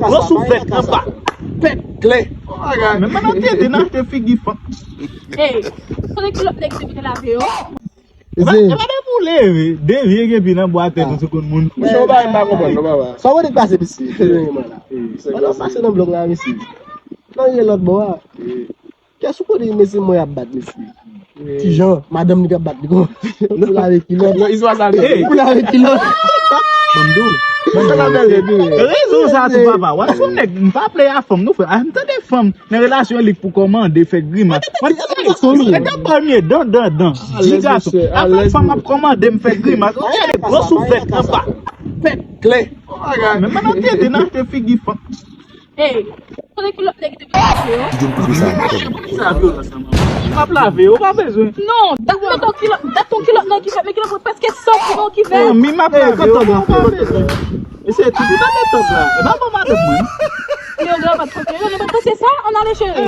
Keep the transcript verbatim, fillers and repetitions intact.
Gwo souflèt anba. Pèt klè. Men mwen nan tete nan achte figi fanm. Ey, kote kilòt nèg te mete lave yo? E pa de pou leve, de vye gen pi nan bwa tèt ou sou konn moun. Mesye, ou pa, m pa konprann non, papa. Sa ou te pase pisi? Pandan w pase nan blòk la, mesye. Nan gen lòt bò a. Kè sou kote mesye mwen ap bat mesye. Ti jan, madanm li k ap bat li kòman? Pou lave kilòt. Non, istwa sa vre. Pou lave kilòt. Ban m di w. Rezon sa tou, papa. W ap sou nèg, m pa play a fanm, non, frè. A, m tande fanm nan relasyon li k pou kòmande, fè grimas. Mwen tande fanm, dan, dan, dan. Di gason. Apre fanm ap kòmande m fè grimas. Ou tande gwo souflèt anba. Pèt klè. Men mwen nan tete nan achte figi fanm. Ey, kote kilòt nèg te mete lave yo? Ki gen pou sa? Sa vyolans sa, manman. M ap lave, ou pa bezwen. Non, dat nan ton kilòt, dat ton kilòt nan kivèt, men kilòt mwen prèske san pou nan kivèt. Manmi, m ap lave, ou pa bezwen. E se tout ou nan metòd la. E pa bon madanm mwen. Yon granmat kote, yon granmat kote, se sa, on ale chere.